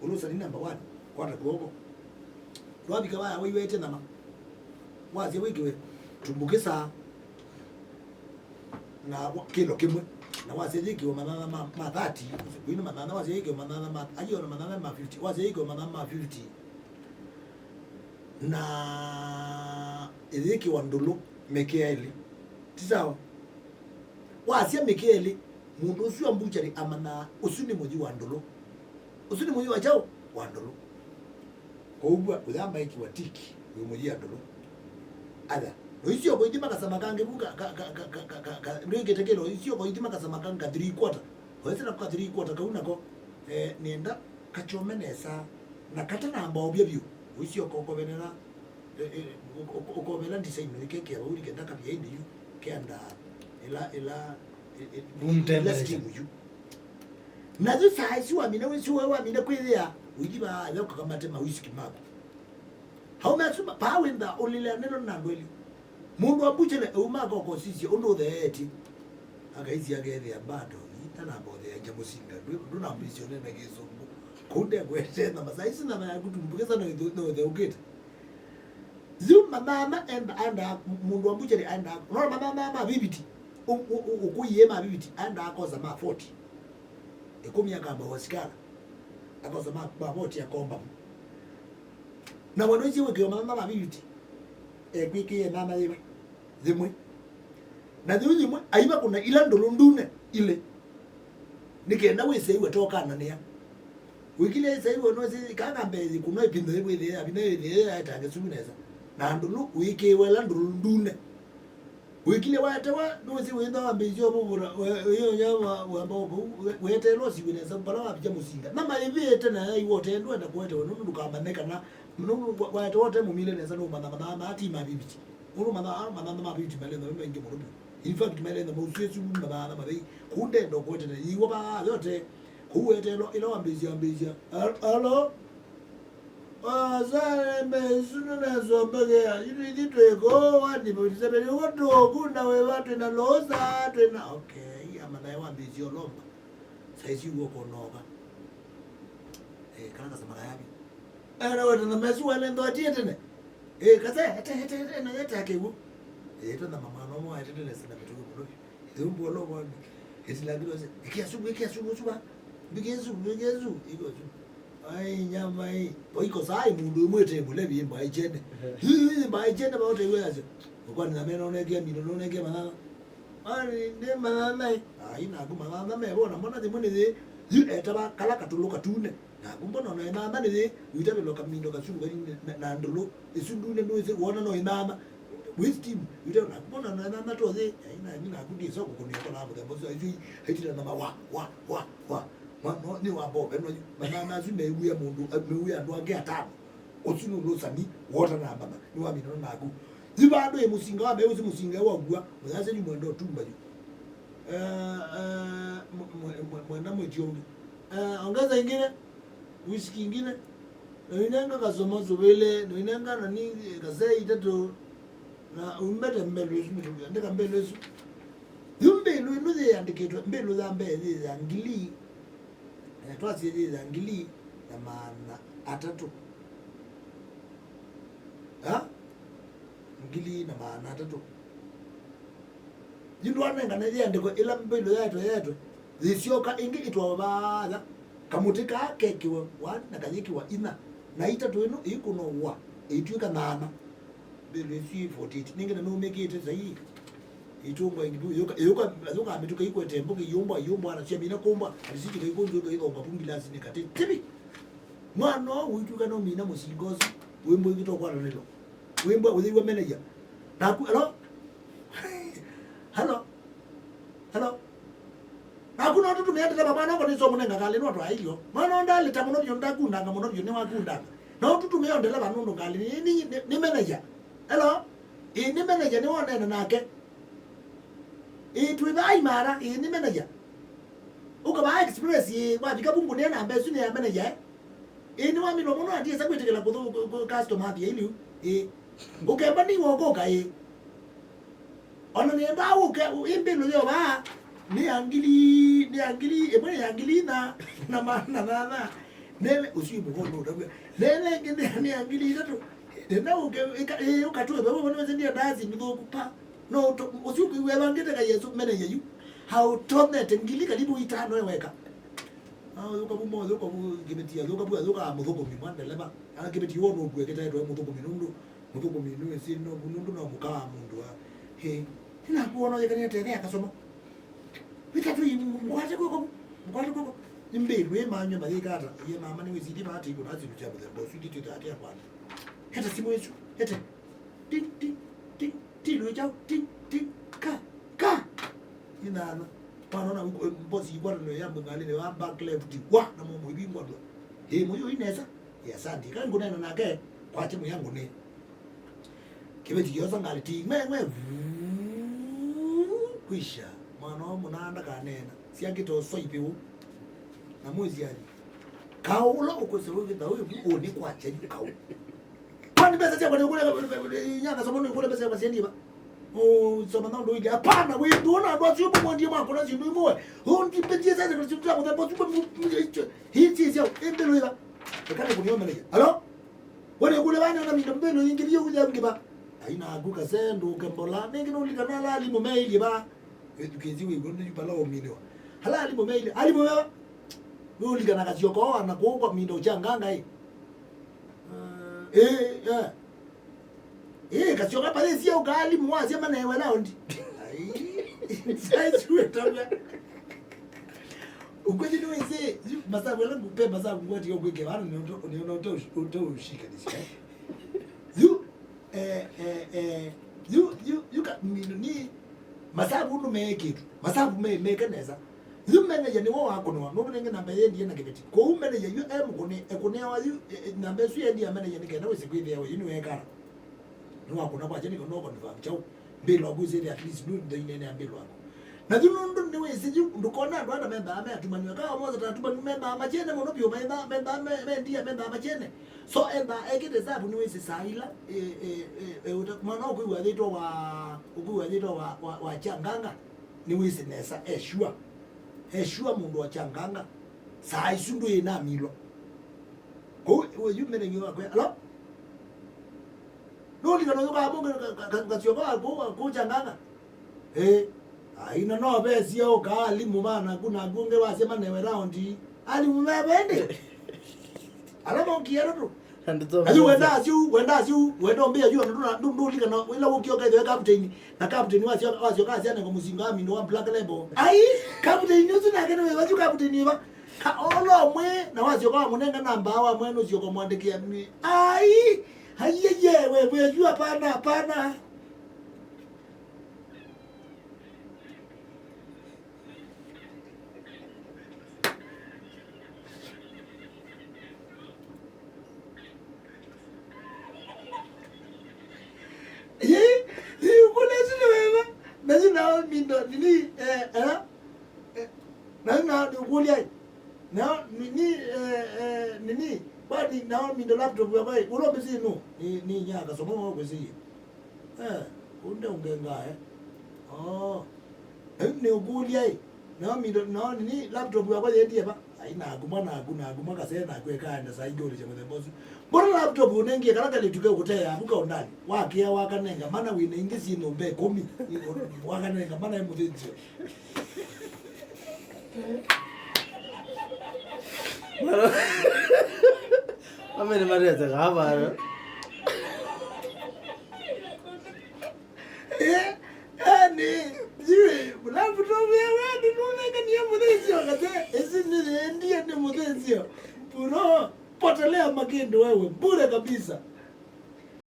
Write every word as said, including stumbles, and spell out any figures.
Ũlũsani namba one, kwata kw'oko. Ndwavika vaya waiwete nyama. Wasya wĩkĩwe tumbukĩsa na wa-, kĩlo kĩmwe. Na wasya yĩkĩwe manyanya ma, ma thirty, kwina manyanya wasya yĩkĩwe manyanya ma, ayo na manyanya ma fifty. Wasya yĩkĩwe manyanya ma fifty. Na ĩyĩkĩwa ndũlũ mĩkĩa ĩlĩ. Ti sawa? Wasya mĩkĩa ĩlĩ, mũndũ ũsu wa mbuchari amanyaa ũsu nĩ mũyi wa ndũlũ. Ũsu nĩ mũyi wa kyaũ? Wa ndũlũ. Kwoou ũyamba ĩkĩwa tiki wĩ mũyi wa ndũlũ. Aya, no isyoko ithima kasama kangĩ vu ka, ka, ka, ndwĩkĩte kĩlo, isyoko ithima kasama kangĩ ka three quarter. Wesĩla ka three quarter kau nako, eh, nĩenda kakyome nesa, na katanamba ovya vyũ. Ũisyoko ũkovenela, eh, eh, ũko-, ũko-, ũkovela design ĩkekĩa vau nĩkenda kavya ĩndĩ yu, kenda ĩla, ĩla, ĩ-, ĩ-, Room ĩla temperature. Steam yu. Na yu saa isu wamina, wĩsĩ we wamina kwĩthĩa, ũithi vaa, yo kakamate ma whisky maku. Hau mesuma, paa wĩntha ũlĩlea neno na andũ elĩ. Mũndũ wa mbuchele euma akokosisye ũndũ ũtheetye. Akaisye akethĩa bado, itanambotheangya mũsinga, ndũ-, ndũnambĩsye ũnena kĩsũngũ. Kũu ndekwete nyama, saa ici nyama yaku tumbukĩsa no ĩthũ-, no ĩtheũkĩte. Yu manyanya enda, enda, mũndũ wa mbuchele enda, no manyanya ma fifty, ũ-, ũ-, ũ-, ũkũie ma fifty, enda akosa ma forty. Ĩkũmi akamba wasikala, akosa ma, ma forty akomba. Na wendo icio wĩkĩwa manyanya ma fifty, ekwĩkĩe nyanya yĩmwe, yĩmwe. Na yĩu yĩmwe, aiva kũna ila ndũlũ ndune ilĩ. Nĩkenda wĩseiwe tokananĩa. Wĩkile ĩseiwe no si kaka mbee yĩkũnwa ĩpinda yĩwĩthĩe, abina yĩthĩe yaetange sumu nesa. Na ndũlũ wĩkĩwe ila ndũlũ ndune. Wĩkile waetewa, nũsĩ wĩntha wambĩĩsya ũvũvũla, we-, wĩyonya wa-, wamba o vau, we-, weteelwa ũsiw'e nesa vala wavikya mũsinga. Na maĩvĩte na yaiwa ũtendwenda kũetewa, nũndũ ndũkamanye kana, nũndũ wa-, waetewa ũte mũmile nesa, nũmanya mathaa maa ti ma viviti. Nũndũ mathaa, mathaa ma viviti malenga me maingĩ mũno vyũ. In fact, malenga mausĩsu mathaa na mathei. Kũu ndenda ũkũetene, yaiwa vaa yote. Kũu weteelwa, ĩla wambĩĩsya, ambĩĩsya. Al-, alo? Asale mbesu nũnasombekea, itũ ithi twĩ kũũ, wa Ndivoti Seven, ũko tũkũkunda wĩva, twĩna lũũsa, twĩna, okay, amanae wambĩĩsye ũlomba. Saisi w'o kũnooka. Eh, kana kasama kayavi. Ana wetana mesu wale ndo atie tene. Eh, kase, ete, ete, ete, na yete akĩw'o. Eh, twĩna mama no mwa ete tene sina mĩtũkĩ mũno. Ĩthũmbũ olowoni. Ĩtilangĩlwa se, ĩkĩa sumu, ĩkĩa sumu, sumu. Mbikĩa sumu, mbikĩa sumu, ĩkĩa sumu. Ai, nyama ĩ. Oiko saa ĩ mũndũ ĩmwe ĩte mũlevi ĩ mbaĩ kyene. Hii, hii, mbaĩ kyene, maote iwe yasyo. Ũkwani na mena ũnengia mino, ũnengia manana. Ani, nĩ manana ĩ. Ai, naku manana me, bona, mbona thimũ nĩ thĩ. Yu etaba kala katũlũ katune. Naku mbona no ĩnana nĩ thĩ, wĩtavĩlwa kamindo kasu kali na, na ndũlũ. Ĩsu ndune ndwĩsĩ, wona no ĩnana. Wĩ steam, wĩtavĩlwa, naku mbona no ĩnana to thĩ. Ai, na, naku ndiĩsa kũkũnĩa kwa mũthemba ũsu, aitũ, aitira na ma wa, wa, wa, wa. Ma, no, nĩ wa mbombe, no, manana asu mewia mũndũ, mewia andũ angĩ atano. Ũsu nĩ ũlũsani, wota na mbana, nĩ wa mĩnono naku. Yu vandũ ĩ mũsinga wa mbee, ũsu mũsinga wa ngua, mũyasya yu mwenda ũtumba yu. Eh, eh, mwe-, mwe-, mwe-, mwenda mwĩtio ũngĩ. Eh, ongeza ingine, whisky ingine. Na ũinenga kasoma suvĩle, na ũinenga nani, kasee itatũ, na umbete mbelu ĩsu mĩtũkĩ, andĩka mbelu ĩsu. Yu mbelu ĩno yĩandĩkĩtwe, mbelu ya mbee yĩ ya ngili, eh, twasye yĩ ya ngili na maana atatũ. Ha? Ngili na maana atatũ. Yu ndwanengane yĩandĩko ĩla mbelu yaetwe, yaetwe, yĩsyoka ĩngĩ ĩtwawe vaaya. Kamũtĩ kaa kekĩwe one na kayĩkĩwa inya, na itatũ ĩno ĩikũnwa wa, ĩitw'ĩka nyanya. Mbelu ĩsu yĩ forty-eight. Nĩngĩ na nũmĩkĩte saii. Ĩitũngwa ĩngĩ, yũka, yũka, yũka mĩtũka ikwete mbũkĩ, iyũmbwa, iyũmbwa, na syamina kũmbwa, alisiti kaikũnzũ ĩkaithonga vu ngilasinĩ katĩ. Tivi! Mwana ũũ ũitw'ĩka no mina mũsinga ũsu, wĩmbwa ĩngĩ tokwatanĩlwa. Wĩmbwa ũthĩiwa meneja. Naku, hello? Hello? Hello? Naku no tũtũmĩa ndeleva mwana ũko nĩsomũnenga ngalĩ no twaĩlyo. Mwana ũndalĩta mũno vyũ ndakundanga mũno vyũ nĩwakundanga. No tũtũmĩa ndeleva nũndũ ngalĩ nĩ, nĩ, nĩ, nĩ meneja. Hello? Ĩĩ nĩ meneja nĩwonene nake. Ĩĩ twĩ vaa Imara, ĩĩ nĩ meneja. Ũka vaa Express, ĩĩ wavika vu ngũnĩa namba ĩsu nĩ ya meneja, eh? Ĩĩ nĩwaminwa mũno, atiĩsa kwĩtĩkĩla kũthũ-, kũ-, kũ-, customer athie iliu. Ĩĩ. Ũkemba nĩ wokũka, ĩĩ. Ona nĩendaa ũke, ũ-, ĩ mbĩlũ yo vaa, nĩ ya ngili, nĩ ya ngili, ĩmwe nĩ ya ngili inya na maana nana. Nene ũsu ĩ mũkono ũtavw'a. Nene ĩngĩ nĩ, nĩ ya ngili itatũ. Nene ũke, ĩka, ĩ, ũkatũe, vau vano wese ndia ndazi mĩthũku pa. No ũto, ũsu ũkĩw'a evangĩte ka Yesũ mene yeyu. Haũtonete ngili karibu itano eweka. Ah, ũyũka vu, mo, ũyũka vu, kĩveti, ũyũka vu, ũyũka mũthũkũmi, mwa ndeleva. Ah, kĩveti wona ũkue kĩtaĩtwe mũthũkũmi, nũndũ mũthũkũmi nĩwĩsĩ, no, nũndũ no mũka wa mũndũ wa. He, nĩnakuona yekania tene akasoma. Wĩtatũ ĩ, mũkwate kwoko, mũkwate kwoko. Nĩmbĩlwĩ manywe mayĩka ata, ye mama nĩwĩsĩ, ndi maatĩiwe na syĩndũ sya mũthemba ũsu, ndi twĩthaa atĩa kwana. Hete simũ ĩsu, hete. Ting, ting, ting, ting, lũĩ kyaũ, ting, ting, ka, ka. Ĩnana. Mwana ona mbosi ikwata nĩyo yambwe ngalĩle wa back left, wa, na mũmũ ivingwa ndwa. Ĩ, mũyũ inesa. Yes, andi. Kana ngũneena nake, kwakye mũya ngũnĩ. Kĩveti kĩosa ngalĩ ti, ng'we, ng'we, vuu, kwisha. Mwana wa mũnanda kanena. Syakĩte ũswa ivĩũ. Na mwĩsiani. Kaũ ũla ũkwĩsa wĩkĩta ũyũ, ũnĩ kwakya yu kaũ. Kwani mbesa syakwa nĩ ũkũlya, inyaka somo nĩ ũkũlya mbesa syakwa siendi va? Ũsoma na ũndũ wĩngĩ. Hapana, wĩ ndũona andũ asu mwe mwendie mwakũna syĩndũ imwe. Ũndipendie sasa kwa syĩndũ sya mũthemba ũsu, mwe mu-, mu-, hichi sya, ĩmbĩlũ ĩla. Ĩkale kũniomelea. Alo? Wale kule bana na minda mbelo ingilio kuja ngiba. Aina akuka sendo kembola. Nengi no likana la alimu meili ba. Wetu kezi we gondo yupala omino. Hala alimu meili. Alimu ba. No likana kasio ko ana ko kwa minda uchanganga eh. Eh, eh. Eh, kasio kapa esi au ka alimu wa sema na ewe laundi. Ai. Sai suwe tabia. Ukweli nĩ wĩsĩ, yu masavu ala ngũpe masavu ngwati yo kwĩke vano nĩ ũndũ nĩ ũndũ ũtaushikanisya. Yu eh eh eh yu yu yu ka mino ni masavu ndu meekĩtu. Masavu me meke nesa. Yu meneja nĩ wo wakũnwa nũndũ nenge namba yendie na kĩveti. Kũu meneja yu e mũkũnĩ ekũnewa yu eh, eh, namba ĩsu yendie ya meneja nĩ kenda wĩsĩ kwĩthĩa we yu nĩ wekara. Nĩwakũna kwakya nĩko no confirm kyaũ. Mbĩlo waku ĩsĩte at least ndu ndoinene ya mbĩlo waku. Na yu nũndũ nĩwĩsĩ yu ndũkona andũ ana membaa me atumanu. Eka omosa ta atumanu membaa machene mũno biũ, membaa, membaa, me- mendia membaa machene. So embaa ekĩte sabu nĩwĩsĩ saa ila, eh, eh, eh, eh, ũta- mwana ũkwĩw'a yĩtwa wa, ũkwĩw'a yĩtwa wa, wa, wa Changanga. Nĩwĩsĩ nesa, e sure. E sure mũndũ wa Changanga. Saa isu ndwĩ na milo. Kũu, we, yu mene ngiwa kwe. Alo? Nũlikana ũyũ kaamũngĩ kasyoka kũchanganga. Ĩ, aina no vesie ũka alimu mana kuna kunge wasema newe round. Alimu mebende. Ala mokie roto. Ayu wenda asiu, wenda asiu, wenda mbia yu ndo ndo likana wila ukio kaithe captain. Na captain wasio wasio kasiana kwa musinga wa mindo wa Black Label. Ai, captain usu na kene wewe captain wa. Ka olo mwe na wasyoka wamũnenga namba wa mwene ũsyoka mwandĩkĩa mi. Ai! Aiye, we, we, yu hapana, hapana. Ĩ, ĩ, ũkũlya ĩsu nĩ weva. Na yu nao mindo, nini, eh, eh, eh, na yu nao nĩũkũlya ĩ. Nao, nini, eh, eh, nini, kwani nao mindo laptop yakwa ĩ, ũla ũmĩsĩ nũ? Nĩ, nĩ inya akasoma wa kwĩsĩ ĩ. Eh, ũnde ũngenga, eh. Oh. Na yu nĩũkũlya ĩ. Nao mindo, nao nini, laptop yakwa yendie va? Ai, naku mwa, naku, naku mwa kasee naku ekaenda saa ingĩ ũlĩsya mũthemba ũsu. Mbona laptop ũnengie kala kalĩtu ke ũkũtea yaku kaũndani? Wakĩa wakanenga mana wĩna ingĩ syĩ nyũmba ĩkũmi. Wakanenga mana e mũthĩnzĩo. Amene marete kavaro. Eh, yani, yue, laptop ya wewe nunenganie mũthĩnzĩo kate, ĩsu nĩyendie nĩ mũthĩnzĩo. Bro, potelea makĩndũ wewe, bure kabisa.